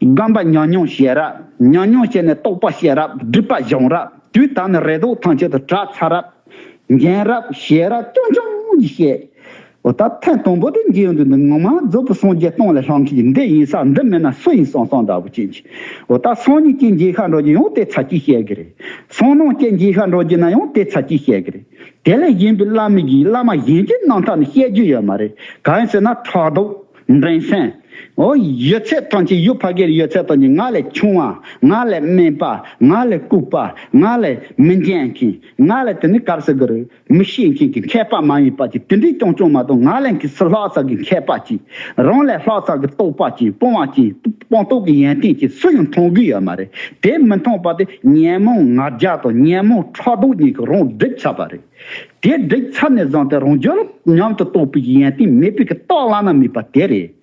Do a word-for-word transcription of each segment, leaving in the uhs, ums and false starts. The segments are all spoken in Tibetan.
སྒོམ་པ་ཉམས་མྱོང་ཤེས་རབ། ཉམས་མྱོང་བྱས་ནས་རྟོགས་པ་ཤེས་རབ། སྒྲིབ་པ་སྦྱང་རབ། དུས་ད་ནི་རེ་དོགས་ཐམས་ཅད་དུ་བྲལ་ཚར་རབ། ཉན་རབ་ཤེས་རབ་རྐྱང་རྐྱང་གིས་བཤད། འོ་ད་ཐེངས་དང་པོ་དེ་འཇལ་ཡོང་དུས་འདི་ངོ་མ་རྫོགས་པའི་སངས་རྒྱས་སྟོང་ལས་ལྷག་མཁན་གྱི་འདི་ཡིན་ས་འདི་མིན་ན་སུ་ཡིན་བསམ་བསམ་འདྲ་བོ་ཅན་གྱི། འོ་ད་སང་ཉིན་གཅིག་མཇལ་ཤག་འགྲོ་རྒྱུ་ཡང་དེ་ཚར་གཅིག་བཤད་གི་རེད། སང་ཉིན་གཅིག་མཇལ་ཤག་འགྲོ་རྒྱུ་ན་ཡང་དེ་ཚར་གཅིག་བཤད་གི་རེད། དེ་ལས་གཞན་པའི་བླ་མ་གིས་བླ་མ་གཞན་གྱི་རྣམ་ཐར་ནས་བཤད་རྒྱུ་ཡོད་མ་རེད། གང་ཡིན་ཟེར་ན་ཕྲག་དོག་འགྲན་སེམས། འོ་ཡོད་ཚད་ཐམས་ཅད་ཡུལ་ཕ་གིར་ཡོད་ཚད་ཐམས་ཅད་ང་ལས་ཆུང་བ། ང་ལས་དམན་པ། ང་ལས་ལྐུགས་པ། ང་ལས་མི་འཇོན་མཁན། ང་ལས་དེ་ནི་ག་རེ་ཟེར་དགོས་རེད། མི་ཤེས་མཁན་གྱི་མཁས་པ་མ་ཡིན་པ་ཅིག་དེ་འདྲའི་རྐྱང་རྐྱང་མ་གཏོགས་ང་ལས་ཀྱི་སུ་ལྷག་ཙམ་གྱི་མཁས་པ་ཅིག་རང་ལས་ལྷག་ཙམ་གྱི་རྟོགས་པ་ཅིག་སྤོང་བ་ཅིག་སྤངས་རྟོགས་ཀྱི་ཡོན་ཏན་ཅིག་སུ་ཡང་མཐོང་གི་ཡོད་མ་རེད། དེ་མི་མཐོང་པ་དེ་ཉོན་མོངས་ང་རྒྱལ་དང་ཉོན་མོངས་ཕྲག་དོག་གཉིས་ཀྱིས་རང་སྒྲིབ་ཚར་བ་རེད། དེ་སྒྲིབ་ཚར་ནས་བཟུང་སྟེ་རང་རྒྱུད་ལ་ཉམས་སུ་རྟོགས་པའི་ཡོན་ཏན་མེད་པའི་གི་རྟགས་བླ་ན་མེད་པ་དེ་རེད།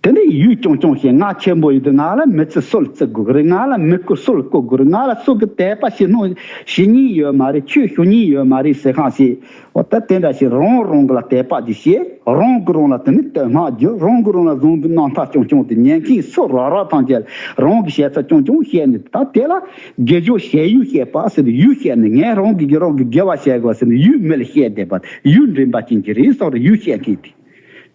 དེ་ནས་ཡུལ་རྐྱང་རྐྱང་ཞིག་ང་ཆེན་པོ་ཡིན་དུས་ང་ལ་མི་ཚེ་སུ་ལ་བརྩི་དགོས་ཀྱི་རེད། ང་ལ་མི་བསྐོ་སུ་ལ་བསྐོ་དགོས་རེད། ང་ལ་སུ་གི་དད་པ་ཞུ་ནོ་ཞུ་མཁན་ཡོད་མ་རེད། ཆོས་ཞུ་མཁན་ཡོད་མ་རེད་ཟེར་མཁན་ཞིག་འོ་ད་དེ་འདྲ་ཞིག་རང་རང་གི་ལ་དད་པ་ཅིག་བྱེད། རང་གི་རང་ལ་དེ་ནི་བསྟོད་བསྔགས་རྒྱུ། རང་གི་རང་ལ་བཟང་པོའི་རྣམ་ཐར་རྐྱང་རྐྱང་དེ་ཉན་མཁན་སུ་རག་རག་ཐམས་ཅད་རང་གི་བཤད་ཚད་རྐྱང་རྐྱང་བཤད་ནས་ད་དེ་ལ་དགེ་སྦྱོར་བྱེད་ཡུལ་བཤད་པ་ཟེར་ནས་ཡུལ་བཤད་ནས་ངས་རང་གི་རང་གི་དགེ་བ་བྱེད་དགོས་ཟེར་ནས་ཡུལ་མི་ལ་བཤད་བསྡད་པ་ཡུལ་འདྲེན་པ་ཅན་གྱི་རེད་སོགས་རེ་ཡུལ་བཤད་མཁན་དེ།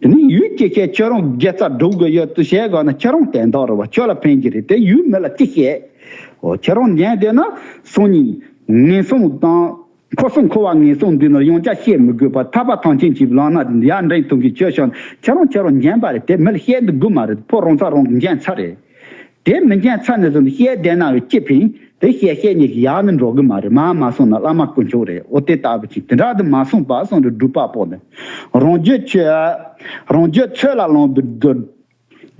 དེ་ནས་ཡུལ་སྐྱེ་ཁྱེད་ཁྱོད་རང་དགེ་རྩ་སྒྲུབ་དགོས་ཡོད་དུ་བྱས་དགོས་ན་ཁྱོད་རང་དོན་དག་རེད་བ། ཁྱོད་ལ་ཕན་གྱི་རེད་དེ་ཡུལ་མི་ལ་ཅི་བཤད། འོ་ཁྱོད་རང་ཉན་བསྡད་ན་སང་ཉིན་ངན་སོང་དང་འཁོར་གསུམ་འཁོར་བ་ངན་སོང་འདི་ནི་ཡང་བསྐྱར་བཤད་མི་དགོས་པར་ཐར་པ་ཐམས་ཅད་ཀྱི་ལམ་སྣ་ཡར་འདྲེན་ཐུབ་མཁན་ཁྱོད་ཤོག་ཁྱོད་རང་ཁྱོད་རང་ཉན་པ་རེད་དེ་མི་ལ་བཤད་འདི་དགོས་མ་རེད། ཕོ་རང་ཚ་རང་གི་ཉན་ཚར་རེད། དེ་མི་འགྱངས་ཚར་ནས་བཟུང་སྟེ་བཤད་བསྡད་ན་བའི་སྐྱེ་ཕན་དེ་བཤད་བཤད་ཉིད་ཀྱི་ཡག་ནི་འགྲོ་གི་མ་རེད། མ་མ་སོང་ན་བླ་མ་དཀོན་མཆོག་རེད། འོ་དེ་ལྟ་བུ་ཅིག་དེ་འདྲ་དུ་མ་སོང་པ་སོང་རེད། སྒྲུབ་པ་པོ་ནི་རང་རྒྱུད་ཆོས་རང་རྒྱུད་ཆོས་ལ་ལོངས་པའི་སྒོ་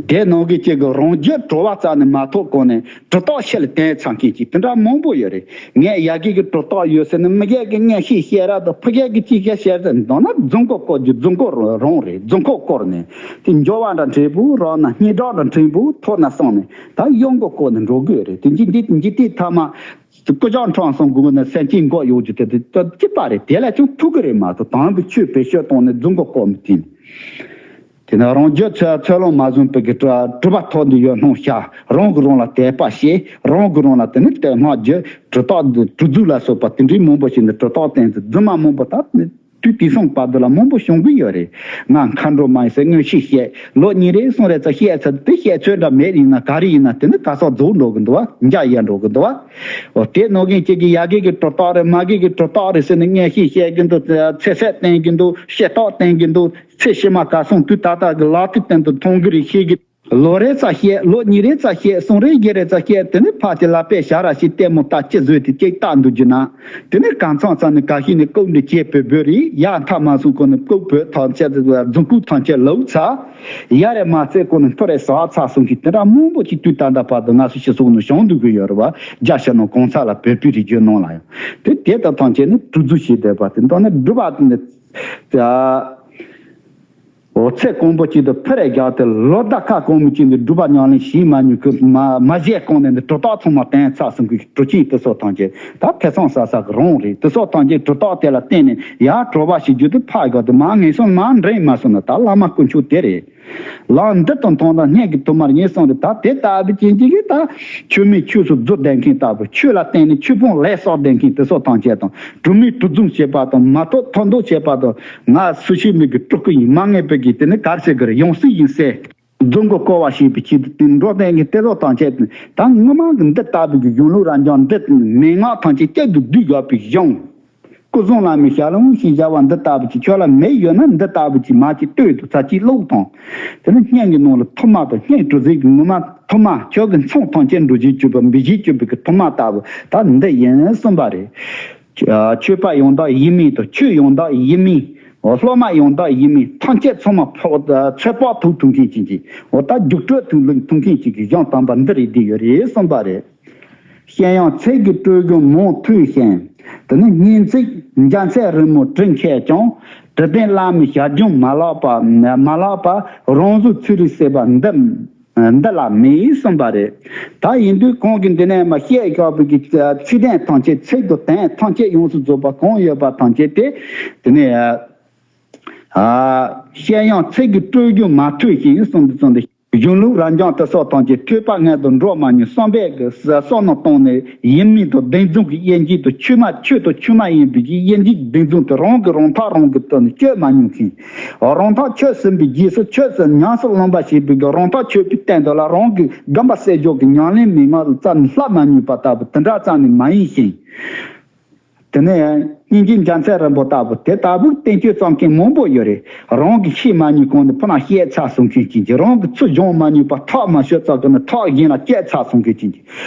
དེ་ནང་གི་གཅིག་གི་རང་རྒྱུད་གྲོལ་བ་རྩ་ནས་མ་ཐོབ་གོང་ནས་གྲུབ་རྟགས་ཕྱི་ལ་བསྟན་ཚར་མཁན་ཅིག་དེ་འདྲ་མང་པོ་ཡོད་རེད། ངས་ཡ་གི་གི་གྲུབ་རྟགས་ཡོད་ཟེར་ནས་མི་སྒེར་གི་མངོན་ཤེས་བཤད་ར་དང་ཕ་སྒེར་གི་ཅི་བཤད་བཤད་ཟེར་མདོར་ན་རྫུན་གོ་བཀོལ་རྒྱུ་རྫུན་གོ་རང་རེད། རྫུན་གོ་བཀོལ་ནས་དེ་འབྱོར་བ་འདྲ་འབྲས་བུ་རག་ན་སྙན་གྲགས་འདྲ་འབྲས་བུ་ཐོབ་ན་བསམ་ནས། ད་གཡོ་འགུལ་བཀོལ་ནས་འགྲོ་དགོས་རེད། དེ་འཇིག་འདི་འཇིག་དེ་ཐ་མ་ཀུ་ཅག་འཕྲང་སོང་དགོས་ན་སེམས་ཅན་འགོག་ཡོང་རྒྱུ་དེ་དེ་སྐྱིད་པ་རེད། དེ་ལས་ཀྱང་ཐུག་གི་རེད་མ་གཏོགས་དམ་པའི་ཆོས་བེད་སྤྱོད་བཏང་ནས་རྫུན་གོ་བཀོལ་མི་དེ་དེ་ན་རང་རྒྱུད་ཚོད་ཚོད་ལོང་མ་བཟུང་པའི་གི་གྲུབ་པ་ཐོབ་འདི་ཡོད་སྣང་ཤ་རང་གི་རང་ལ་དད་པ་བྱེད། རང་གི་རང་ལ་དེ་ནི་དད་སྔགས་རྒྱུ་གྲུབ་རྟགས་འདི་གྲུབ་རྫུ་ལ་སོགས་པ་དེ་འདྲའི་མང་པོ་ཞིག་ནི་གྲུབ་རྟགས་བསྟན་ཚུལ་རྫུན་མ་མང་པོ་ད་ནི། དུས་དེང་སང་བར་དུ་ལ་མང་པོ་བྱུང་གི་ཡོད་རེད། ང་མཁའ་འགྲོ་མ་ཡིན་ཟེར་མངོན་ཤེས་བཤད། ལོ་གཉིས་རེ་གསུམ་རེ་ཙམ་བཤད་ཚར་དུས་བཤད་ཚོད་འདྲ་མེད་ཡིན་ན་ག་རེ་ཡིན་ན་དེ་ནི་ག་ས་རྫོགས་འགྲོ་གི་འདུག་བ། འཇའ་ཡལ་འགྲོ་གི་འདུག་བ། འོ་དེ་ནང་གི་གཅིག་གི་ཡ་གི་གི་གྲུབ་རྟགས་རེད། མ་གི་གི་གྲུབ་རྟགས་རེད་ཟེར་ནས་མངོན་ཤེས་བཤད་གི་འདུག་ཚེ་ཚད་བསྟན་གི་འདུག་ཤེས་རྟོགས་བསྟན་གི་འདུག་ཚེ་ཕྱི་མ་ག་སོང་དུས་ད་ལྟ་གི་ལག་ཏུ་བསྟན་དུ་མཐོང་གི་རེད། ཤེས་གི་ལོ་རེ་ཙམ་བཤད། ལོ་གཉིས་རེ་ཙམ་བཤད། གསུམ་རེ་བཞི་རེ་ཙམ་བཤད། དེ་ནི་ཕར་གྱི་ལ་པས་བྱ་ར་ཞིག་ལྟད་མོ་ལྟ་ཅི་བཟོས་དེ་ཅིག་ལྟ་འདུག་རྒྱུ་ན། དེ་ནི་གང་ཚང་ཚང་ནི་ག་ཤེད་ནི་ལྐོག་འདྲི་བྱེད་པའི་བོད་རིགས་ཡ་མཐའ་མ་སོང་ཁོ་ནི་ལྐོག་བོད་ཐམས་ཅད་རྫུན་རྐུབ་ཐམས་ཅད་ལོག་ཚར། ཡ་རེ་མ་ཚད་ཁོ་ནི་མཐོ་རེ་ཟ་ཚར་སོང་གི་དེ་འདྲ་མང་པོ་ཅིག་དུས་ད་ལྟ་བར་དུ་ང་ཚོ་སྤྱི་ཚོགས་ནང་བྱུང་འདུག་གི་ཡོད་རེད་བ། རྒྱ་ཤ་ནང་གང་ཚ་ལ་བོད་པའི་རིགས་རྒྱུད་ནང་ལ་ཡང་དེ་དེ་དང་ཐམས་ཅད་ནི་གྲུབ་རྫུ་ཞིག་བསྡད་པ་དེ་འདྲ་ནི་སྒྲུབ་པ་དེ་ནི། འོ་ཚེ་གང་པོ་གཅིག་ཏུ་ཕུ་རེ་རྒྱག་སྟེ་ལོ་ཟླ་ཁ་གང་མི་གཅིག་ནས་སྒྲུབ་པ་ཉམས་ལེན་བྱེད་མ་མྱོང་གི་མ་མ་བྱས་གོང་ནས་ནི་གྲུབ་རྟགས་ཚང་མ་བསྟན་ཚར་སོང་གི་གྲུབ་ཆེན་དེ་ཚོ་ཐམས་ཅད་ད་ཐེ་ཚོམ་ཟ་ས་གི་རང་རེད། དེ་ཚོ་ཐམས་ཅད་གྲུབ་རྟགས་དེ་ལ་བརྟེན་ནས་ཡར་གྲོལ་བ་ཞིག་རྒྱུ་དེ་ཕར་བཞག་སྟེ་མར་ངན་སོང་མར་འདྲེན་མ་སོང་ན་ད་བླ་མ་དཀོན་མཆོག་དེ་རེད། ལམ་འདི་དང་མཐོང་དང་སྙན་གྱི་ཐོག་མར་ཉན་སོང་རེད། ད་དེ་ལྟ་བུ་ཅན་གཅིག་གིས་ད་ཆོས་མེད་ཆོས་སུ་རྫུ་ལྡན་མཁན་ལྟ་བུ་ཆོས་ལ་བརྟེན་ནས་ཆོས་སྤོང་ལས་གསོག་ལྡན་མཁན་དེ་ཚོ་ཐམས་ཅད་དང་གྲུབ་མིན་གྲུབ་རྫུན་བྱེད་པ་དང་མ་ཐོབ་ཐོབ་འདོད་བྱེད་པ་དང་། ང་སུ་ཞིག་མི་དགེ་སྤྲོ་ཀུན་ཡིན་མ་ངེས་པའི་གི་དེ་ནི་གར་བྱེད་དགོས་རེད། ཡང་སྲིད་ཡིན་སྲས་རྫུན་གོ་བཀོལ་བ་ཞེས་པའི་ཆེད་དུ་དེ་འགྲོ་བསྟན་གྱི་དེ་ཚོ་ཐམས་ཅད་ད་ངོ་མ་གི་འདི་ལྟ་བུ་གི་གཞུང་ལུགས་རབ་འབྱམས་འདི་མན་ངག་ཐམས་ཅད་གཅིག་ཏུ་བསྡུས་དགོས་པའི་གཞུང་། སྐུ་གསུང་བླ་མའི་ཞལ་ལུང་ཞེས་བྱ་བ་འདི་ལྟ་བུ་ཅིག་ཁྱོད་ལ་མེད་ཡོད་ན་འདི་ལྟ་བུ་ཅིག་མ་ཅིག་ལྟོས་དང་ཚར་གཅིག་ཀློག་དང་། དེ་ནི་སྙན་གྱི་ནང་ལ་ཐོག་མ་དང་སྙན་གྲུབ་ཟིག་གི་ངོ་མ་ཐོག་མ་ཁྱོད་ཀྱི་མཚང་ཐམས་ཅད་འགྲོ་བཞིན་གྱུར་པ་འབུད་བཞིན་གྱུར་པའི་གི་ཐོག་མ་ལྟ་བུ་ད་འདི་ཡིན་གསུངས་པ་རེད། ཆོས་པ་ཡང་དག་ཡིན་མིན་དང་ཆོས་ཡང་དག་ཡིན་མིན། འོ་སློབ་མ་ཡང་དག་ཡིན་མིན་ཐམས་ཅད་ཚང་མ་ཕོག་ཚོད་དཔག་ཐུབ་ཐུབ་མཁན་ཅན་གྱི་འོ་ད་རྒྱུགས་སྤྲོད་ཐུབ་ལུགས་ཐུབ་མཁན་ཅིག་གི་གཞུང་དམ་པ་འདི་རེད་འདི་ཡོད་རེད་གསུངས་པ་རེད། གཞན་ཡང་ཚིག་གི་སྤྲོས་རྒྱུ་མང་ཐོས་ཤིང་། དེ་ནི་སྙན་ཚིག་འཇའ་ཚོན་རི་མོ་བྲི་མཁས་ཀྱང་། དྲི་ལྡན་བླ་མའི་ཞལ་རྒྱུན་མ་ལགས་པ་མ་ལགས་པ་རང་གཟུགས་ཚུལ་རིག་སྲེད་པ་འདི་འདི་ལ་མེད་གསུངས་པ་རེད། ད་ཡིན་དུས་གོང་གི་འདི་ནས་མ་བཤད་བཞག་པའི་གི་ཚིག་དོན་ཐམས་ཅད་ཚིག་དང་དོན་ཐམས་ཅད་ཡོངས་སུ་རྫོགས་པ་གང་ཡོད་པ་ཐམས་ཅད་དེ་དེ་ནས་ཨ་གཞན་ཡང་ཚིག་གི་སྤྲོས་རྒྱུ་མ་ཐོས་ཤིང་གསུངས་པའི་ཚུལ་འདི། གཞུང་ལུགས་རབ་འབྱམས་དེ་སོགས་དང་བཅས་ཐོས་པ་སྔོན་དུ་འགྲོ་མ་མྱོང་བསམ་པའི་གི་བསམ་མནོ་བཏང་ནས་ཡིན་མིན་དང་བདེན་རྫུན་གྱི་དབྱེ་འབྱེད་དང་ཆོས་མ་ཆོས་དང་ཆོས་མ་ཡིན་པའི་གི་དབྱེ་འབྱེད་བདེན་རྫུན་དེ་རང་གི་རང་ཐག་རང་གི་སྟེང་ནས་གཅོད་མ་མྱོང་མཁན། རང་ཐག་ཆོད་ཟིན་པའི་རྗེས་སུ་ཆོས་སུ་ཉམས་སུ་བླངས་པ་ཞེས་པའི་གི་རང་ཐག་ཆོད་པའི་སྟེང་དུ་ལ་རང་གི་སྒོམ་པ་གསལ་སྦྱོར་གྱི་ཉམས་ལེན་མན་ངག་ལ་རྩ་ནས་བསླབ་མ་མྱོང་པ་ལྟ་བུ་དེ་འདྲ་རྩ་ནས་མ་ཡིན་ཞིང་། དེ་ནས་སྙིང་རྗེ་འཇམ་མཚལ་རིན་པོ་ལྟ་བུ་དེ་ལྟ་བུ་བསྟན་བཅོས་རྩོམ་མཁན་མང་པོ་ཡོད་རེད། རང་གིས་ཤེས་མ་མྱོང་གོང་ནས་ཕུ་ན་བཤད་ཚར་སོང་མཁན་ཅན་གྱི། རང་གིས་ཚུར་སྦྱོང་མ་མྱོང་པ་ཐག་མ་ཆོད་ཙམ་གྱི་ནས་ཐག་གཞན་ལ་བཅད་ཚར་སོང་མཁན་ཅན་གྱི།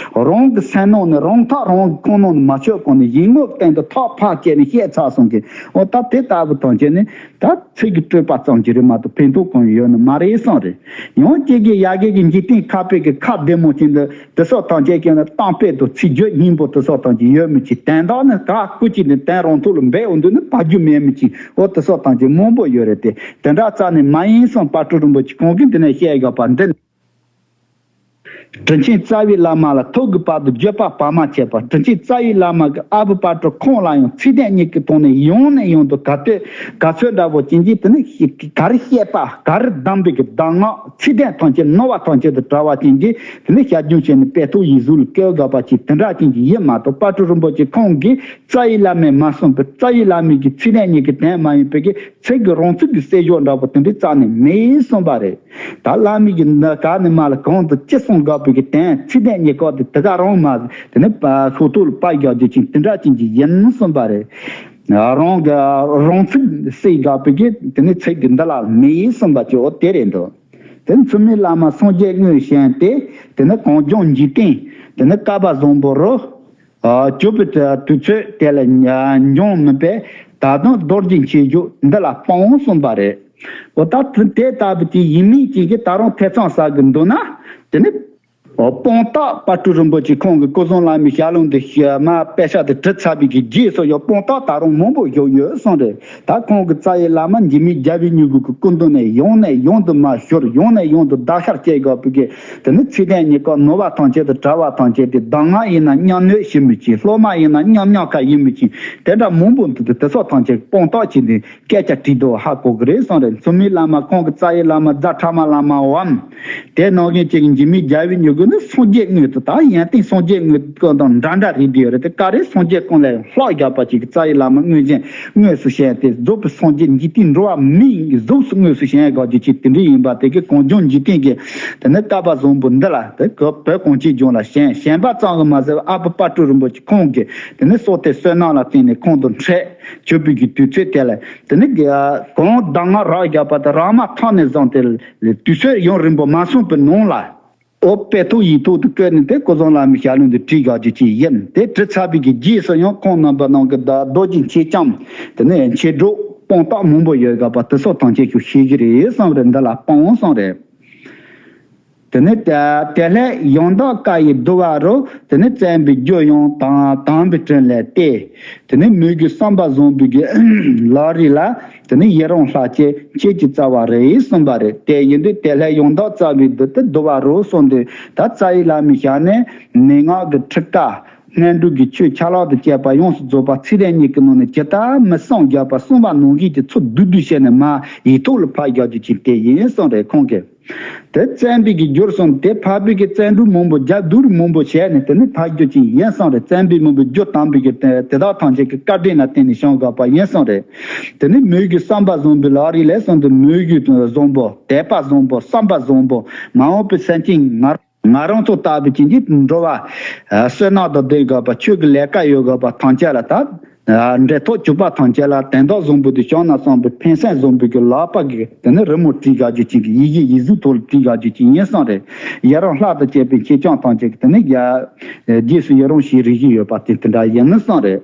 རང་གི་སེམས་ནང་ནས་རང་ཐག་རང་གི་ཁོང་ནང་ནས་མ་ཆོད་གོང་ནས་གཞན་ངོ་བོ་སྟེང་དུ་ཐག་ཕར་བཅད་ནས་བཤད་ཚར་སོང་མཁན། འོ་ད་དེ་ལྟ་བུ་དང་བཅས་ནས་ད་ཚིག་གི་སྤྲོས་པ་ཙམ་གྱིས་རེད་མ་གཏོགས་ཕན་ཐོགས་གང་ཡང་ཡོད་ནི་མ་རེད་བསམ་རེད། ཡང་སྐྱེ་རྒྱུ་ཡ་གི་གི་འཇིག་རྟེན་ཁ་དཔེ་གི་ཁ་བདེ་མོ་ཅན་དུ། དེ་སོགས་ཐམས་ཅད་ཀྱང་ནི་གཏམ་དཔེ་དང་ཚིག་བརྗོད་སྙིང་པོ་དེ་སོགས་ཐམས་ཅད་ཡོད་མི་ཅིག། དོན་དག་ནི་ག་སྐུ་གཅིག་ནི་དོན་རང་ཐོག་ལ་འབད་འོང་དུས་ནི་བ་རྒྱུ་མེད་མི་ཅིག། འོ་དེ་སོགས་ཐམས་ཅད་མང་པོ་ཡོད་རེད་དེ། དེ་འདྲ་རྩ་ནས་མ་ཡིན་གསུངས། དཔལ་སྤྲུལ་རིན་པོ་ཆེ་ཁོང་གིས་འདི་ནས་བཤད་ཡོད་པ་འདི་ནི། དྲིན་ཆེན་རྩ་བའི་བླ་མ་ལ་ཐུག་གི་བར་དུ་བརྗོད་པ་བར་མ་ཆད་པ། དྲིན་ཆེན་རྩ་བའི་བླ་མ་གི་ཨ་བུ་དཔལ་སྤྲུལ་ཁོང་ལ་ཡང་ཚིག་དོན་གཉིས་ཀྱི་ཐོག་ནས་ཡང་ནས་ཡང་དུ་ག་དོད་ག་ཚོད་འདྲ་བོ་ཅན་གྱིས་དེ་ནི་ག་རེ་བཤད་པ་ག་རེ་གདམས་པའི་གི་གདམས་ངག་ཚིག་དོན་ཐམས་ཅད་ནོར་བ་ཐམས་ཅད་དུ་བྲལ་བ་ཅན་གྱིས་དེ་ནི་ཞལ་རྒྱུན་བྱས་ནས་དཔེ་ཐོག་ཡིག་གཟུགས་ལ་བཀལ་དགོས་པ་ཅིག་དེ་འདྲ་ཅན་གྱི་ཡིན་མ་གཏོགས། དཔལ་སྤྲུལ་རིན་པོ་ཆེ་ཁོང་གིས་རྩ་བའི་བླ་མས་མ་གསུངས་པའི་རྩ་བའི་བླ་མའི་གི་ཚིག་དོན་གཉིས་ཀྱི་དོན་མ་ཡིན་པའི་གི་ཚིག་གི་རང་ཚིག་གི་གསལ་བྱེད་འདྲ་བོ་དེ་འདྲའི་རྩ་ནས་མེད་གསུངས་པ་རེད། ད་བླ་མའི་གི་འདི་ག་ནས་མ་ལ་གོང་དུ་ཅི་གསུང་དགོས་པའི་གི་དོན་ཚིག་དོན་གཉིས་ཀ་དེ་དེ་ག་རང་མ་དེ་ནི་ཤོག་ཐོག་ལ་པར་རྒྱག་རྒྱུ་ཅིག་དེ་འདྲ་ཅན་གྱི་ཡིན་གསུངས་པ་རེད། རང་གི་རང་ཚིག་གསལ་དགོས་པའི་གི་དེ་ནི་ཚིག་གི་འདི་ལ་མེད་གསུངས་པ་ཅིག་འོ་དེ་རེད་འདུག། དེ་མཚུངས་མེད་བླ་མ་སངས་རྒྱས་དངོས་བཞིན་ཏེ། དེ་ནི་གངས་ལྗོངས་འཇིག་རྟེན། དེ་ནི་བསྐལ་པ་བཟང་པོ་རུ། ཨ་གྱུར་པའི་དུས་ཚོད་དེ་ལ་འབྱོན་མིན་པས། ད་དུང་རྡོ་རྗེ་འཆད་ཁྲིད་འདི་ལ་སྤང་གསུངས་པ་རེད། འོ་ད་དེ་ལྟ་བུ་དེ་ཡིན་མིན་ཅིག་གིས་ད་རུང་ཐེ་ཚོམ་ཟ་གི་འདུག་ན། དེ་ནི་འོ་དཔང་རྟགས་དཔལ་སྤྲུལ་རིན་པོ་ཆེ་ཁོང་གིས་སྐུ་གསུམ་བླ་མའི་ཞལ་ལུང་འདི་ཤ་མ་དཔེ་ཆ་དེ་བྲིས་ཚར་བའི་གི་རྗེས་སུ་ཡང་དཔང་རྟགས་ད་རུང་མང་པོ་བཞག་ཡོད་གསུངས་རེད། ད་ཁོང་གི་རྩ་བའི་བླ་མ་འཇིགས་མེད་རྒྱལ་བའི་མྱུ་གུ་གི་སྐུ་མདུན་ནས་ཡང་ནས་ཡང་དུ་མར་ཞུར་ཡང་ནས་ཡང་དུ་བརྡ་ཤར་བྱེད་དགོས་པའི་གི་དེ་ནི་ཚིག་དོན་གཉིས་ཀ་ནོར་བ་ཐམས་ཅད་དང་བྲལ་བ་ཐམས་ཅད་དེ་གདམས་ངག་ཡིན་ན་མཉམ་གནོད་བྱེད་མི་ཅིག། སློབ་མ་ཡིན་ན་མཉམ་མཉམ་ཁ་ཡིན་མི་ཅིག། དེ་འདྲ་མང་པོ་འདུག་སྟེ་དེ་སོགས་ཐམས་ཅད་དཔང་རྟགས་བྱས་ནས་སྐད་ཆ་དྲིས་དུ་ཧ་གོ་གི་རེད་གསུངས་རེད། མཚུངས་མེད་བླ་མ་ཁོང་གི་རྩ་བའི་བླ་མ་རྫ་ཁྲ་མ་བླ་མའམ། དེ་ནང་བཞིན་གཅིག་གི་འཇིགས་མེད་རྒྱལ་བའི་མྱུ་གུ་ནི་སངས་རྒྱས་དངོས་དུ་ད་ཡོན་ཏན་སངས་རྒྱས་དངོས་དང་འདྲ་འདྲ་རེད་དེ་ཡོད་རེད་དེ་ག་རེ་སངས་རྒྱས་ཀུན་ལས་ལྷག་བཞག་པ་ཅིག་གི་རྩ་བའི་བླ་མ་དངོས་གཞི་དངོས་སུ་བཤད་དེ་རྫོགས་པའི་སངས་རྒྱས་འཇིག་རྟེན་འགྲོ་བ་མིའི་གཟུགས་སུ་དངོས་སུ་བཤད་དགོས་རྒྱུ་ཅིག་དེ་འདྲ་ཡིན་པ་དེ་གི་གངས་ལྗོངས་འཇིག་རྟེན་གྱི་དེ་ནི་བསྐལ་པ་བཟང་པོ་འདི་ལ་དེ་གི་བོད་གངས་ཅན་ལྗོངས་ལ་བྱོན་བྱོན་པ་ཙམ་གྱིས་མ་ཟད་ཨ་བུ་དཔལ་སྤྲུལ་རིན་པོ་ཆེ་ཁོང་གིས་དེ་ནི་སྲོག་དེ་བསོད་ནམས་ལ་བརྟེན་ནས་ཁོང་དུ་འཕྲད། གྱུར་པའི་གི་དུས་ཚོད་དེ་ལ་དེ་ནི་གང་གདམས་ངག་རག་བཞག་པ་དང་རག་མ་ཐག་ནས་བཟུང་སྟེ་དུས་ཚོད་ཡུན་རིང་པོ་མ་སོང་པའི་ནང་ལ། འོ་དཔེ་ཐོག་ཡིག་ཐོག་ཏུ་བཀོད་ནས་དེ་སྐུ་གསུམ་བླ་མའི་ཞལ་ལུང་དུ་བྲིས་བཞག་རྒྱུ་ཅིག་ཡིན། དེ་བྲིས་ཚར་བའི་གི་རྗེས་སུ་ཡང་ཁོང་རྣམ་པ་རྣམས་ཀྱི་བརྡ་རྡོ་རྗེ་མཆེད་ལྕམ་དེ་ནི་མཆེད་གྲོགས་དཔང་རྟགས་མང་པོ་ཡོད་དགོས་པ་དེ་སོགས་ཐམས་ཅད་ཀྱང་ཤེས་ཀྱི་རེད་གསུངས་རེད། འདི་ལ་སྤང་གསུངས་རེད། དེ་ནས་དེ་དེ་ལྷས་ཡང་དག་བཀའ་ཡི་བསྡུ་བ་རུ། དེ་ནས་བཙན་པོའི་རྒྱུ་ཡང་དང་དམ་པའི་དྲིན་ལས་ཏེ། དེ་ནས་མོས་གུས་བསམ་པ་བཟང་པོའི་གི་ལག་རིས་ལ། དེ་ནས་ཡི་རང་ལྷ་ཆེ་ཁྱེད་ཀྱི་རྩ་བ་རེད་གསུངས་པ་རེད། དེ་ཡིན་དུས་དེ་ལྷས་ཡང་དག་རྩ་བའི་བསྡུ་དེ་བསྡུ་བ་རུ་གསུངས་དུས་ད་རྩ་བའི་བླ་མའི་ཞལ་ནས་མན་ངག་གི་ཁྲིད་ཀ་སྔོན་འགྲོ་གི་ཆོས་ཆ་ལག་དང་བཅས་པ་ཡོངས་སུ་རྫོགས་པ་ཚིག་དོན་གཉིས་ཀྱི་ནང་ནས་ཇི་ལྟར་མི་གསུང་བརྒྱབ་པ་གསུངས་པ་ནང་བཞིན་གྱི་ཚུར་བསྡུས་བསྡུས་བྱས་ནས་མར་ཡིག་ཐོག་ལ་ཕབ་བཞག་རྒྱུ་ཅིག་དེ་ཡིན་གསུངས་རེད་ཁོང་གིས། དེ་བཙན་པོའི་གི་བསྒྱུར་སོང་དེ་ཕབ་པའི་གི་བཙན་འབྲུག་མང་པོ་རྒྱབ་བསྡུར་མང་པོ་བྱས་ནས་དེ་ནི་ཕབ་རྒྱུ་ཅིག་ཡིན་གསུངས་རེད། བཙན་པོའི་མང་པོ་བསྒྱུར་དམ་པའི་གི་དེ་དེ་དག་ཐམས་ཅད་ཀྱི་བཀའ་དྲིན་ལ་བརྟེན་ནས་བྱུང་དགོས་པ་ཡིན་གསུངས་རེད། དེ་ནི་མོས་གུས་བསམ་པ་བཟང་པོའི་ལག་རིས་ལས་གསུངས་ཏེ་མོས་གུས་བཟང་པོ་དད་པ་བཟང་པོ་བསམ་པ་བཟང་པོ་མ་འོངས་པའི་སེམས་ཅན་ང་ང་རང་ཚོ་ལྟ་བུ་ཅན་གྱི་འགྲོ་བ་བསོད་ནམས་དང་ལྡན་དགོས་པ་ཆོས་ཀྱི་ལས་ཀ་ཡོད་དགོས་པ་ཐམས་ཅད་ལ་ད། འབྲེལ་ཐོགས་གྱུར་པ་ཐམས་ཅད་ལ་དོན་དག་བཟང་པོ་དེ་བྱུང་ན་བསམ་པའི་ཕན་སེམས་བཟང་པོའི་གི་ལག་པ་གིས་དེ་ནི་རི་མོ་བྲིས་བཞག་རྒྱུ་ཅིག་གི་ཡི་གེ་ཡིག་གཟུགས་ཐོག་ལ་བྲིས་བཞག་རྒྱུ་ཅིག་ཡིན་གསུངས་རེད། ཡི་རང་ལྷ་དང་བཅས་པའི་མཆེད་ལྕམ་ཐམས་ཅད་ཀྱིས་དེ་ནི་རྒྱ་རྗེས་སུ་ཡི་རང་ཞེས་རིགས་ཀྱི་ཡོད་པ་དེ་དེ་འདྲ་ཡིན་ནི་གསུངས་རེད།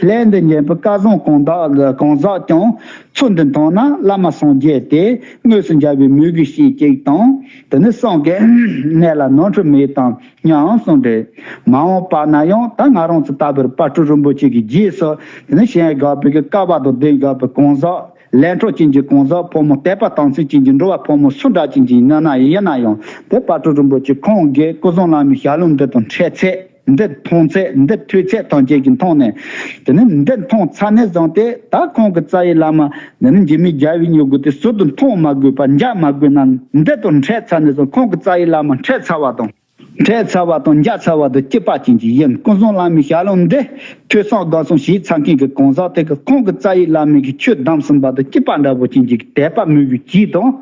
ལྷས་འདི་ཉན་པའི་སྐལ་བཟང་གང་དག་གང་ཟག་ཀྱང་ཚུལ་འདི་མཐོང་ན་བླ་མ་སངས་རྒྱས་ཏེ་དངོས་སུ་མཇལ་བའི་མོས་གུས་ཤིག་ཅིག་དང་། དེ་ནི་སེམས་ཀྱི་གནས་ལ་ནོར་འཁྲུལ་མེད་དམ། སྙམ་གསུངས་ཏེ། མ་འོངས་པ་ན་ཡང་ད་ང་རང་ཚོ་ལྟ་བུར་དཔལ་སྤྲུལ་རིན་པོ་ཆེ་གི་རྗེས་སུ་དེ་ནི་གཞན་དགའ་བའི་གི་བསྐལ་པ་དང་ལྡན་དགའ་བའི་གང་ཟག་ལས་འཕྲོ་ཅན་གྱི་གང་ཟག་ཕོ་མོ་དད་པ་དམ་ཚིག་ཅན་གྱི་འགྲོ་བ་ཕོ་མོ་སུ་འདྲ་ཅན་གྱི་ཡིན་ན་ཡིན་ན་ཡང་དེ་དཔལ་སྤྲུལ་རིན་པོ་ཆེ་ཁོང་གིས་སྐུ་གསུམ་བླ་མའི་ཞལ་ལུང་འདི་དང་འཕྲད་ཚེ། འདི་མཐོང་ཚད་འདི་ཐོས་ཚད་ཐམས་ཅད་ཀྱི་མཐོང་ནས། དེ་ནི་འདི་མཐོང་ཚར་ནས་བཟུང་སྟེ་ད་ཁོང་གི་རྩ་བའི་བླ་མ་འདི་ནི་འཇིགས་མེད་རྒྱལ་བའི་མྱུ་གུ་དེ་ཟུར་དུ་མཐོང་མ་དགོས་པ་མཇལ་མ་དགོས་ན། འདི་དང་འཕྲད་ཚར་ནས་བཟུང་ཁོང་གི་རྩ་བའི་བླ་མ་འཕྲད་ཚར་བ་དང་། འཕྲད་ཚར་བ་དང་མཇལ་ཚར་བ་དང་གཅིག་པ་ཅན་གྱི་ཡིན། ཀུན་བཟང་བླ་མའི་ཞལ་ལུང་འདི་ཐོས་བསམ་སྒོམ་གསུམ་བྱས་ཚར་མཁན་གྱི་གང་ཟག་དེ་གིས་ཁོང་གི་རྩ་བའི་བླ་མའི་གི་ཆོས་གདམས་ཟིན་པ་དང་གཅིག་པ་འདྲ་པོ་ཅན་གྱི་དད་པ་མོས་གུས་ཀྱིས་དང་།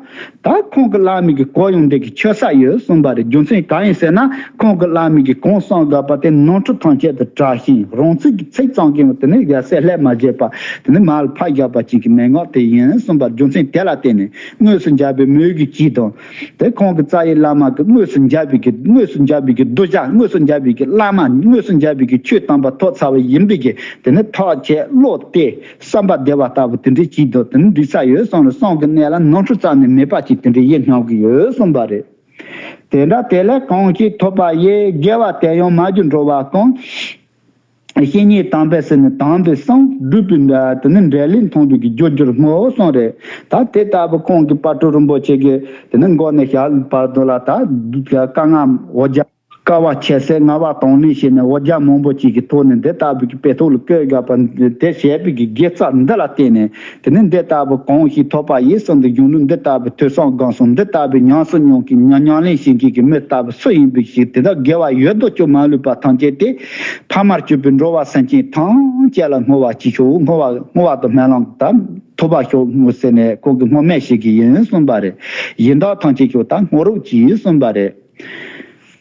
ད་ཁོང་གི་བླ་མའི་གི་གོ་ཡོང་འདི་གི་ཆོད་ས་ཡོད་གསུངས་པ་རེད། རྒྱུ་མཚན་གང་ཡིན་ཟེར་ན། ཁོང་གི་བླ་མའི་གི་གང་གསུངས་དགོས་པ་དེ་ནོར་འཁྲུལ་ཐམས་ཅད་དུ་བྲལ་ཞིང་། རང་ཚིག་གི་ཚིག་ཙམ་གྱིས་དེ་ནས་ཡ་སེ་ལྷད་མ་བྱས་པ་དེ་ནས་མར་ཕབ་བཞག་པ་ཅིག་གི་མན་ངག་དེ་ཡིན་གསུངས་པ། རྒྱུ་མཚན་དེ་ལ་བརྟེན་ནས་དངོས་སུ་མཇལ་བའི་མོས་གུས་ཀྱིས་དང་། དེ་ཁོང་གི་རྩ་བའི་བླ་མ་གི་དངོས་སུ་མཇལ་བའི་གི་དངོས་སུ་མཇལ་བའི་གི་གདུལ་བྱ། དངོས་སུ་མཇལ་བའི་གི་བླ་མ། དངོས་སུ་མཇལ་བའི་གི་ཆོས་དམ་པ་ཐོབ་ཚར་བ་ཡིན་པའི་གི་དེ་ནི་ཐག་བཅད་བློ་གཏད་བསམ་པ་བདེ་བ་ལྟ་བུ་དེ་འདྲའི་ཅིག་དང་དེ་ནི་འགྲིག་ས་ཡོད་གསུངས་ནས། སེམས་ཀྱི་གནས་ལ་ནོར་འཁྲུལ་རྩ་ནས་མེད་པ་ཅིག་དེ་འདྲའི་ཡིད་སྨོན་གྱི་ཡོད་གསུངས་པ་རེད། དེ་འདྲ་དེ་ལས་གང་ཞིག་ཐོབ་པ་ཡི། དགེ་བ་དེ་ཡང་མ་གྱུར་འགྲོ་བ་ཀུན། བཤེས་གཉེན་དམ་པས་ཟིན་ནས་དམ་པའི་གསུང་སྒྲུབ་པའི་འབྲས། དེ་ནི་འབྲས་ལས་ཐོན་པའི་གི་རྒྱུར་འགྱུར་སྨོ་གསུངས་རེད། ད་དེ་ལྟ་བུ་ཁོང་གི་དཔལ་སྤྲུལ་རིན་པོ་ཆེ་གི་དེ་ནི་མགོ་ནས་ཞལ་བར་དུ་ལ་ད་དཀའ་ངལ་འོ་བརྒྱལ། དཀའ་བ་སྤྱད་སའི་ངལ་བ་དང་ལེན་བྱས་ནས་འོ་བརྒྱལ་མང་པོ་ཅིག་གི་ཐོག་ནས་འདི་ལྟ་བུ་གི་དཔེ་ཐོག་ལ་བཀོད་དགོས་པ་དེ་བྱས་པའི་གི་དགེ་རྩ་འདི་ལ་བརྟེན་ནས། དེ་ནི་འདི་ལྟ་བུ་གང་ཞིག་ཐོབ་པ་ཡི་གསུངས་ཏེ། གཞུང་ལུགས་འདི་ལྟ་བུ་ཐོས་བསམ་སྒོམ་གསུམ་འདི་ལྟ་བུའི་ཉམས་སུ་མྱོང་གི་ཉམས་ཉམས་ལེན་བྱེད་མཁན་གྱི་མི་ལྟ་བུ་སུ་ཡིན་པའི་ཞིག་དེ་དག་དགེ་བ་ཡོད་དོ་ཅོག་མ་ལུས་པ་ཐམས་ཅད་དེ། ཕ་མར་གྱུར་པའི་འགྲོ་བ་སེམས་ཅན་ཐམས་ཅད་ལ་བསྔོ་བ་ཅི་ཤོག་བསྔོ་བ་བསྔོ་བ་དང་སྨོན་ལམ་དང་ཐོབ་པ་ཤོག་ཟེར་ནས་ཁོང་གིས་བསྔོ་སྨོན་བྱེད་ཀྱི་ཡིན་གསུངས་པ་རེད། གཞན་དག་ཐམས་ཅད་ཤོག་ད་བསྔོ་རོགས་གྱིས་གསུངས་པ་རེད།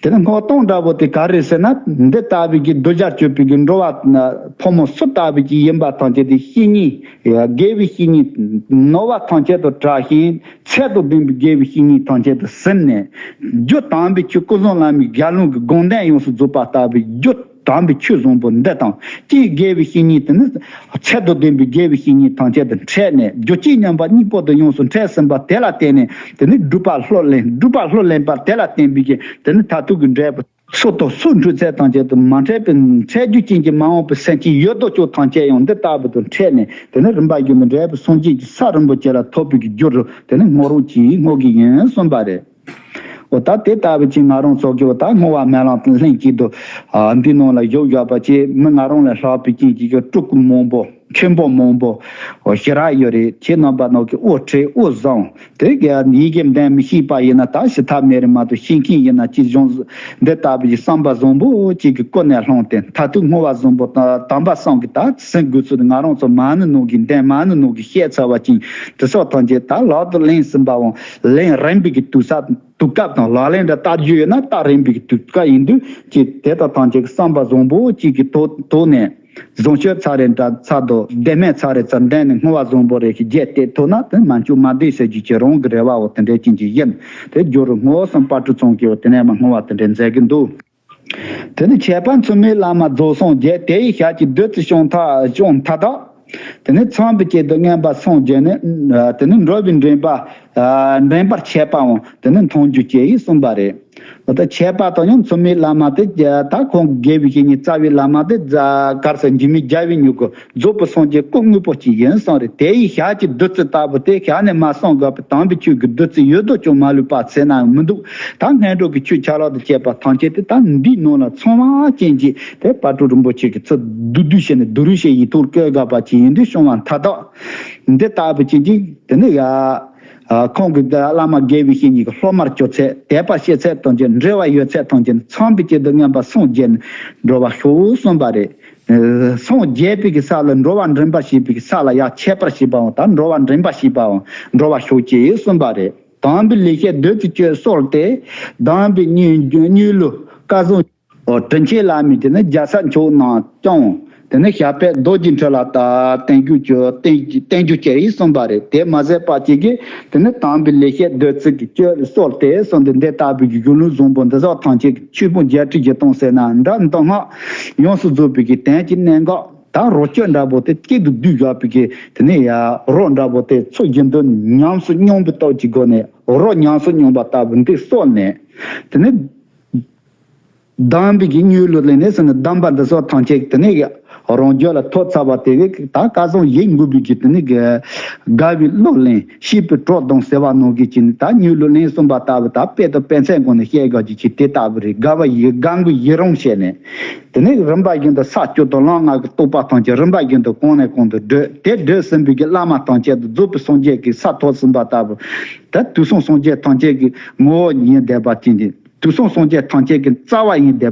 དེ་ནས་བསྔོ་སྟངས་འདྲ་པོ་དེ་ག་རེ་ཟེར་ན། འདི་ལྟ་བུའི་གི་གདུལ་བྱར་གྱུར་པའི་གི་འགྲོ་བ་ཕོ་མོ་སུ་ལྟ་བུའི་གི་ཡིན་པ་ཐམས་ཅད་དེ་བཤེས་གཉེན། དགེ་བའི་བཤེས་གཉེན་ནོར་བ་ཐམས་ཅད་དུ་བྲལ་ཞིང་ཚད་དང་ལྡན་པའི་དགེ་བའི་བཤེས་གཉེན་ཐམས་ཅད་དུ་ཟིན་ནས། རྒྱུ་དམ་པའི་ཆོས་ཀུན་བཟང་བླ་མའི་དགེ་སློང་གི་དགོངས་དོན་ཡོངས་སུ་རྫོགས་པ་ལྟ་བུའི་རྒྱུ་དམ་པའི་ཆོས་བཟང་པོ་འདི་དང་། ཅིའི་དགེ་བའི་བཤེས་གཉེན་དེ་ནི་ཚད་དང་ལྡན་པའི་དགེ་བའི་བཤེས་གཉེན་ཐམས་ཅད་དུ་འཕྲད་ནས། རྒྱུ་གཅིག་མཉམ་པ་གཉིས་པོ་དུ་ཡོངས་སུ་འཕྲད་ཟིན་པ་དེ་ལ་བརྟེན་ནས། དེ་ནི་སྒྲུབ་པ་ལྷུར་ལེན། སྒྲུབ་པ་ལྷུར་ལེན་པ་དེ་ལ་བརྟེན་པའི་གི་དེ་ནི་མཐར་ཐུག་གི་འབྲས་བུ། སུ་དང་སུ་འཕྲད་ཚད་ཐམས་ཅད་དུ་མ་འཕྲད་པའི་འཕྲད་རྒྱུ་ཅན་གྱི་མ་འོངས་པའི་སེམས་ཅན་ཡོད་དོ་ཅོག་ཐམས་ཅད་ཡང་འདི་ལྟ་བུ་དུ་འཕྲད་ནས། དེ་ནི་རིམ་པ་བཞིན་དུ་འབྲས་བུ་སངས་རྒྱས་ཀྱི་ས་རིན་པོ་ཆེ་ལ་ཐོབ་པའི་གི་རྒྱུ་རུ་དེ་ནི་བསྔོ་རོགས་ཀྱིས་བསྔོ་གི་ཡིན་གསུངས་པ་རེད། འོ་ད་དེ་ལྟ་བུ་ཅིག་ང་རང་ཚོ་གི་འོ་ད་བསྔོ་བ་སྨོན་ལམ་ལྷན་ཅིག་ཏུ་འདི་ནང་ལ་བཞུགས་ཡོད་པ་ཅིག་མི་ང་རང་ལས་ལྷག་པའི་རྐྱེན་གྱིས་ཀྱང་སྤྲུལ་སྐུ་མང་པོ་མཁན་པོ་མང་པོ་ཞེ་དྲག་ཡོད་རེད། ཁྱེད་རྣམ་པ་ནང་གི་དབུ་ཁྲིད་དབུ་བཟང་དེ་ག་ཡི་གེ་འདོན་མི་ཤེས་པ་ཡིན་ན་ད་ཞུ་ཐབས་མེད་རེད། མ་གཏོགས་ཤེས་མཁན་ཡིན་ན་ཅིག་གཞུང་འདི་ལྟ་བུ་ཞིག་བསམ་པ་བཟང་པོ་ཅིག་གི་ཀུན་ནས་བསླངས་ཏེ་མཐར་ཐུག་བསྔོ་བ་བཟང་པོ་དང་དམ་པ་གསུམ་གྱི་ད་ཟིན་དགོས་ཚུལ་ང་རང་ཚོ་མ་ཎི་ནང་གི་འདོན་མ་ཎི་ནང་གི་བཤད་ཚར་བ་ཅིག་དེ་སོགས་ཐམས་ཅད་ད་ལག་ཏུ་ལེན་ཟིན་པའང་ལེན་རན་པའི་གི་དུས་ས། དུས་སྐབས་དང་ལག་ལེན་འདྲ་བསྟར་རྒྱུ་ཡོད་ན་བསྟར་རན་པའི་དུས་སྐབས་ཡིན་དུས་ཀྱི་དེ་དག་ཐམས་ཅད་ཀྱི་བསམ་པ་བཟང་པོ་གཅིག་གི་ཐོག་ཐོག་ནས་བཟང་སྤྱོད་ཚར་རེ་འདྲ་ཚར་དུ་བདེ་སྨོན་ཚར་རེ་ཚར་འདོན་ནས་བསྔོ་བ་བཟང་པོ་རེ་ཞིག་རྒྱས་བཏབ་ཐུབ་ན་དེ་མ་འཆུག་མ་བདེ་ཟེར་རྒྱུ་ཀྱི་རང་གི་རེ་བའོ་དེ་འདྲའི་ཅན་གྱི་ཡིན། དེ་རྒྱུ་རུ་བསྔོ་བསམ་དཔལ་སྤྲུལ་ཚང་གིས་དེ་ནས་མ་བསྔོ་བ་དེ་འདྲའི་མཛད་ཀྱི་འདུག་དེ་ནི་ཁྱད་པར་མཚུངས་མེད་བླ་མ་རྫོགས་སངས་རྒྱས། དེ་ཡི་ཞལ་གྱི་བདུད་རྩི་བྱུང་མཐའ་བྱུང་མཐའ་དག་དེ་ནས་ཚངས་པའི་དཀྱིལ་དུ་མངོན་པར་སངས་རྒྱས་ནས། དེ་ནས་འགྲོ་བའི་འདྲེན་པ། འདྲེན་པར་བྱེད་པའང་དེ་ནས་མཐོང་རྒྱུ་བཅས་ཡིན་གསུངས་པ་རེད། འོ་ད་ཁྱད་པར་དང་ཡང་མཚུངས་མེད་བླ་མ་དེ་ད་ཁོང་དགེ་བའི་བཤེས་གཉེན་རྩ་བའི་བླ་མ་དེ་ག་རེ་ཟེར་འཇིགས་མེད་རྒྱལ་བའི་མྱུ་གུ་རྫོགས་པའི་སངས་རྒྱས་སྐུ་དངོས་པོ་གཅིག་ཡིན་གསུངས་རེད། དེ་ཡི་ཞལ་གྱི་བདུད་རྩི་ལྟ་བུ་དེ་ཞལ་ནས་མ་གསུངས་དགོས་པའི་དམ་པའི་ཆོས་ཀྱི་བདུད་རྩི་ཡོད་དོ་ཅོག་མ་ལུས་པ་ཟེར་ན་ཡང་མི་འདུག་ད་སྔོན་འགྲོ་གི་ཆོས་ཆ་ལག་ཏུ་བཅས་པ་ཐམས་ཅད་དེ་ད་འདིའི་ནང་ལ་ཚང་བ་ཅན་གྱི་དེ་དཔལ་སྤྲུལ་རིན་པོ་ཆེ་གི་ཚུལ་བསྡུས་བསྡུས་བྱས་ནས་བསྡུས་རིས་བྱས་ཡིག་ཐོག་བཀོད་དགོས་པ་ཅིག་ཡིན་དུས་བྱུང་བ་མཐའ་དག་འདི་ལྟ་བུ་ཅན་གྱི་དེ་ནི་ཡ། ཁོང་གི་བླ་མ་དགེ་བའི་བཤེས་གཉེན་གྱི་སློབ་མར་གྱུར་ཚད་དད་པ་བྱེད་ཚད་ཐམས་ཅད་འབྲེལ་བ་ཡོད་ཚད་ཐམས་ཅད་ཚངས་པའི་དཀྱིལ་དུ་མངོན་པར་སངས་རྒྱས་ནས་འགྲོ་བར་ཤོག་གསུངས་པ་རེད། སངས་རྒྱས་པའི་གི་ས་ལ་འགྲོ་བ་འདྲེན་པར་བྱེད་པའི་གི་ས་ལ་ཡང་ཁྱད་པར་བྱེད་པའང་ད་འགྲོ་བ་འདྲེན་པར་བྱེད་པའང་འགྲོ་བར་ཤོག་ཅེས་གསུངས་པ་རེད། དམ་པའི་ལེགས་བཤད་བདུད་རྩི་སྤྱོད་གསོལ་ཏེ། དམ་པའི་གཉིས་གཉིས་ལུས་སྐལ་བཟང་། དྲིན་ཆེན་བླ་མས་དེ་ནི་རྒྱལ་ས་མཆོག་གནང་ཀྱང་། དེ་ནི་ཞབས་པད་རྡོ་རྗེ་འཁྲིལ་ལ་བརྟན་བཞུགས་ཀྱི་བརྟན་བརྟན་བཞུགས་བཅས་ཡིན་གསུངས་པ་རེད། དེ་མ་ཟད་པ་ཅིག་གིས་དེ་ནི་དམ་པའི་ལེགས་བཤད་བདུད་རྩི་གི་སྤྱོད་གསོལ་ཏེ་གསུངས་ཏེ་འདི་ལྟ་བུའི་གཞུང་ལུགས་བཟང་པོ་འདི་དག་ཐམས་ཅད་ཀྱི་ཆོས་ཕུང་བརྒྱད་ཁྲི་བཞི་སྟོང་ཟེར་ན་འདྲ་མདོ་སྔགས་ཡོངས་སུ་རྫོགས་པའི་གི་དོན་གྱི་གནད་འགག་ད་རོ་གཅོད་འདྲ་པོ་དེ་གཅིག་ཏུ་བསྡུས་བཞག་པའི་གི་དེ་ནི་ཡ་རོ་འདྲ་པོ་དེ་ཚུལ་བཞིན་དུ་ཉམས་སུ་མྱོང་བའི་སྟོབས་ཀྱི་སྒོ་ནས་རོ་ཉམས་སུ་མྱོང་བ་ལྟ་བུ་འདི་གསོལ་ནས་དེ་ནི། གདམས་པའི་གི་སྙིང་ལུས་ལེན་ནས་ཟེར་ན། གདམས་པ་འདི་ཚོ་ཐམས་ཅད་དེ་ནས་རང་རྒྱུད་ལ་ཐོབ་ཚར་བ་དེ་གིས་ད་སྐལ་བཟང་ཡིད་འགུགས་པའི་གི་དེ་ནས་དགའ་བའི་གླུ་ལེན། སྐྱིད་པའི་བྲོ་བརྡུང་ཟེར་བ་ནང་གི་ཅིག་ནི། ད་སྙིང་ལུས་ལེན་གསུངས་པ་ལྟ་བུ། ད་དཔེ་དང་དཔེ་མཚོན་སྒོ་ནས་བཤད་དགོས་ཀྱི་ཅིག་དེ་ལྟ་བུ་རེད། དགའ་བ་ཡི་དགའ་མགུ་ཡི་རང་བྱས་ནས། དེ་ནས་རིམ་པ་བཞིན་དུ་ས་བཅུ་དང་ལམ་ལྔ་གི་རྟོགས་པ་ཐམས་ཅད་རིམ་པ་བཞིན་དུ་གོང་ནས་གོང་དུ་བགྲོད། དེ་བགྲོད་ཟིན་པའི་གི་བླ་མ་ཐམས་ཅད་དུ་རྫོགས་པའི་སངས་རྒྱས་ཀྱི་ས་ཐོབ་ཟིན་པ་ལྟ་བུ། ད་དུས་གསུམ་སངས་རྒྱས་ཐམས་ཅད་ཀྱི་ངོ་བོ་ཉིད་བསྡད་པ་ཅན་གྱི། དུས་གསུམ་སངས་རྒྱས་ཐམས་ཅད་ཀྱི་རྩ་བ་ཉིད་བསྡད་